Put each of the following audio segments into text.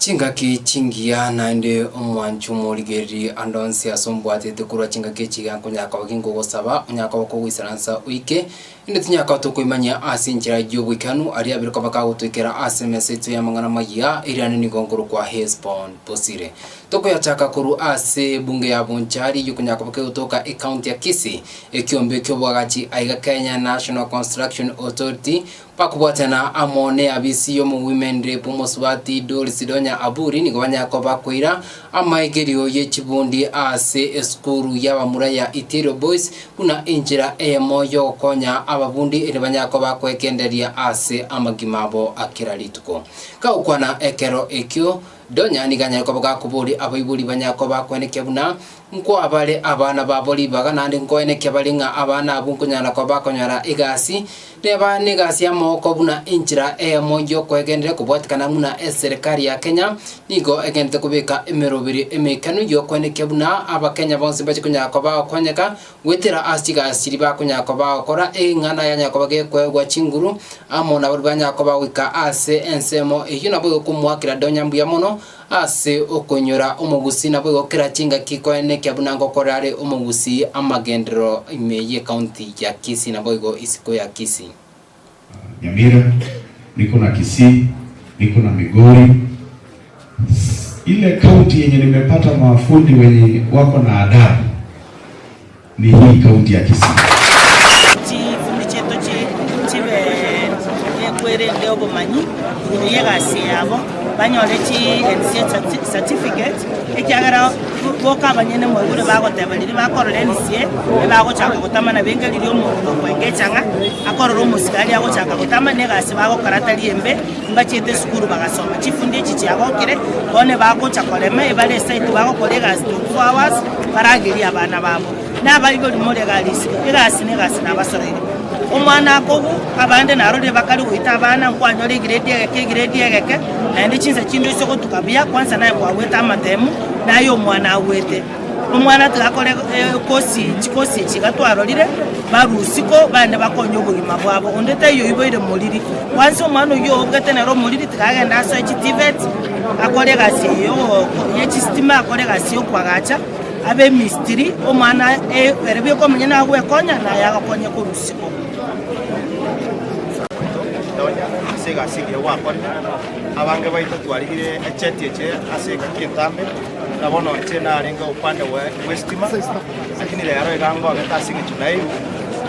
Chingaki chingiya naende omwancho omorigererie ande onsi ase ombwatete korwa chingaki echi iga nkonyara koba ginkogosaba, onyare koba kogoisaransa oike, inde tinyara koba tokoimanyia ase enchera y'oboikeranu aria abere koba kagotoikera ase emesa yaito y'amang'ana amayia, eriane nigo nkorokwa Hesbon Bosire. Tokoyachaka korwa ase ebunge ya Bonchari eyio koba kegotoka ecounty ya Kisii, ekiombe ki'oboagachi aiga Kenya National Construction Authority Bakobwatana amo neabisi y'omowomen rep omosubati Doris Donya Aburi nigo banyare koba bakoira amaegerio ye chibundi ase esukuru y'abamura ya Itirio Boys buna enchera eyemo yogokonya ababundi ere banyare koba bakoegendereria ase amagima abo a kera rituko. Kagokwana ekero ekio, Donya nigo anyare koba gakoboria abaibori banyare koba bakoenekia buna Nkoa bare abana babo ribaga, naende nkoenekia bare ng'a abana abwo nkonyara koba bakonyora egasi, neba negasi y'amaboko buna enchera eyemo y'okoegendereria kobwatekana buna eserekari ya Kenya nigo egenderete kobeka emeroberio emeikanu y'okoenekia buna abakenya bonsi mbache konyara koba bagokonyeka goetera ase chigasi chiria bakonyara koba bagokora eng'ana yanyara koba gekoegwa chinguru amo nabaria banyara koba goika ase ensemo eyio naboigo komoakera Donya mbuya mono Ase okoinyora omogusii naboigo kera chingaki koenekia buna ngokora are omogusii amagenderero ime y'ecounty ya Kisii naboigo isiko ya Kisii. Nyamira, niko na Kisii, niko na Migori. Ile county yenye nimepata mafundi wenye wako na adabu ni hii county ya Kisii. Chifundi chiaito chibe ekwerende obomanyi igoro y'egasi yabo, banyore chi NCA certificate, ekiagera boka abanyene mwaigure bagoteba riria bakorora NCA ebagochaka gotama nabo enga riria omonto okoenga echang'a akorora omosigari agochaka gotama na egasi bagokora tari embe, mbachiete esukuru bagasoma. Chifundi echi chiagokire, bono ebagocha korema ebare esite bagokora egasi 24 hours, baragerie abana babo. Na abaibori more iga risiko, egasi na egasi nabasoreire. Omwana akogwa, abande narorire bakare goita abana, nkwanyora egrade egeke egrade egeke, naende chinsa chinde oise gotuka buya, kwansa naye kwagwete amatemu, naye omwana agwete. Omwana tiga akore ekosi chikosi echi iga twarorire, barwe isiko baende bakonye obogima bwabo. Onde taiyo oiboire moriri, kwansa omwana oyio obwete nere omoriri tiga agende asoe chitivet, akore egasi eye ye chistima, akore egasi ya okoagacha, abe emistiri, omwana ere bweka omonyene agwekonya naye agokonye korwa isiko. Nonya ase egasi engiya gwakorire, abange baito twarigire echeti eche ase engaki entambe, na bono inche narenge upande bw'esitima, lakini rero iga ngogete ase eng'encho nairwe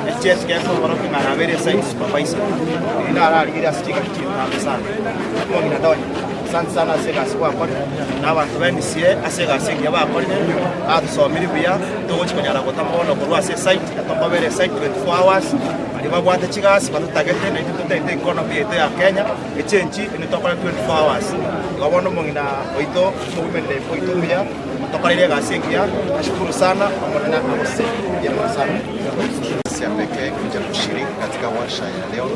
echeti gekongorokia ng'a nabeire esite supervisor, erio nararigire ase chingaki chintambe sana. Omong'ina Donya, asante sana ase egasi gwakorire, na abanto ba MCA ase egasi engiya bakorire, batosomirie buya, togochi konyara gotama bono korwa ase esite, tokobera esite 24 hours, baria babwate chigasi batotagete naintwe totagete economy yaito ya Kenya echenchi, intwe tokore 24 hours. Igo bono omong'ina oito, omowomen rep oito omuya, otokoreire egasi engiya, nashukuru sana, Omonene agosesenie. Mbuya mono sana. Nafasi ya pekee kuja kushiriki katika warsha ya leo.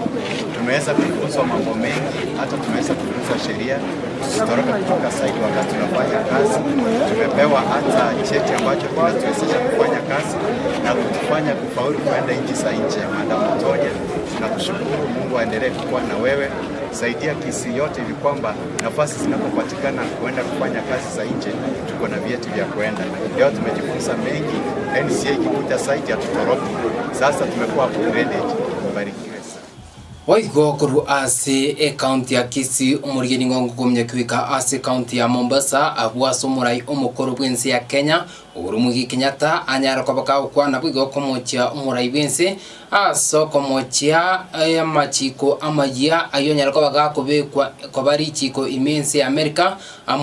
Tumeweza kufunzwa mambo mengi, hata tumeweza kufunzwa sheria, tusitoroke kutoka site wakati tunafanya kazi. Tumepewa hata cheti ambacho kinatuwezesha kufanya kazi na kutufanya kufaulu kuenda nchi za nje. Madam Tonya, tunakushukuru. Mungu aendelee kuwa na wewe, saidia Kisii yote hivi kwamba nafasi zinapopatikana kuenda kufanya kazi za nje, tuko na vyeti vya kuenda. Leo tumejifunza mengi. NCA ikikuja site hatutoroki. Sasa tumekuwa upgraded. Mbarikiwe sana. Boigo korwa ase ecounty ya Kisii omorigeni ng'ongo komunya goika ase ecounty ya Mombasa abwo ase omorai omokoro bw'ense ya Kenya Uhuru Muigai Kenyatta anyare koba kagokwana boigo komochia omorai bw'ense ase okomochia amachiko amayia ayio anyare koba gakobekwa koba richiko ime ense ya America amo.